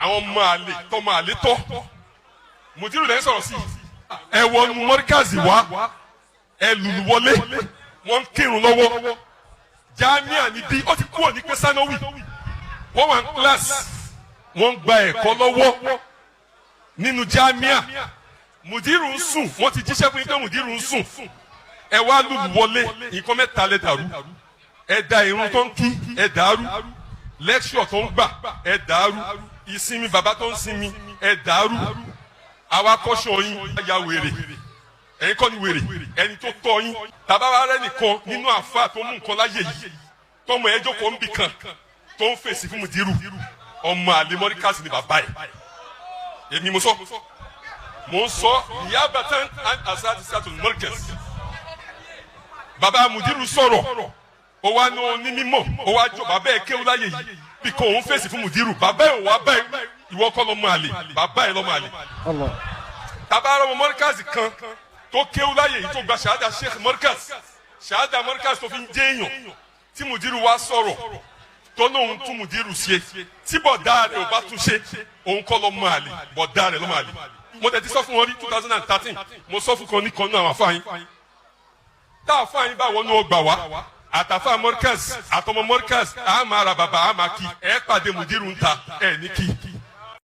Àwọn ọmọ àlè tọmọ àlè tọ́, mùdírù lẹ́yìn sọ̀rọ̀ sí. Ẹ wọnú mọ́ríkàzì wá, ẹ lùlù wọlé, wọ́n ń kírun lọ́wọ́. Jamia níbí, ó ti kúrò ní pé sanawi, wọ́n wà ní kíláàsì, wọ́n ń gba ẹ̀kọ́ lọ́wọ́ nínú jamia. Mùdírù ń sùn, wọ́n ti jíṣẹ́ fún yín pé mùdírù ń sùn. Ẹ wá lùlù wọlé. Nǹkan mẹ́ta lẹ dàrú: ẹ da irun tó ń kí, ẹ dàrú lecture tó ń gbà, ẹ dàrú ìsinmi bàbá tó ń sinmi, ẹ dàrú. Àwa kọ́ṣọ́ yín ya wèrè, ẹ̀yin kọ́ ni wèrè, ẹni tó tọ́ yín. Tàbá wa rẹ́ nìkan nínú àfa tó mú nǹkan láyè yìí, tọmọ ẹ jókòó ń bì kan tó ń fèsì fún mùdírù, ọmọ àlè mọ́ríkàsì ni bàbá ẹ̀. Èmi mo sọ, mo ń sọ ìyá bàtàn asati satu mọ́ríkàsì. Bàbá mùdírù sọ̀rọ̀, ó wá ní onímọ̀, ó wá jọ bàbá ẹ̀ kéwú láyè yìí bí kò ń fèsì fún mùdírù. Bàbá ẹ̀ wá báyìí, ìwọ kọ́ lọ́mọ àlè, bàbá ẹ̀ lọ́mọ àlè. Allah. Tàbá ọmọ mọ́ríkàsì kan tó kéwú láyè yìí, tó gba ṣahada sheikh mọ́ríkàsì, ṣahada mọ́ríkàsì tó fi ń jẹ́ èèyàn, tí mùdírù wá sọ̀rọ̀ tó lóun tún mùdírù ṣe, tí bọ̀dá rẹ̀ ò bá tún ṣe, òun kọ́ lọ́mọ àlè, bọ̀dá rẹ̀ lọ́mọ àlè. Mo tẹ̀ ti sọ fún wọn rí, 2013, mo sọ fún kan ní kan náà, àwọn afáyín tá a fáyín bá wọnú ọgbà wá, àtàfà mọ́ríkàsì àtọmọ mọ́ríkàsì, a máa ra bàbá, a máa kí ẹ pàdé mùdírù ń ta ẹ ní kí.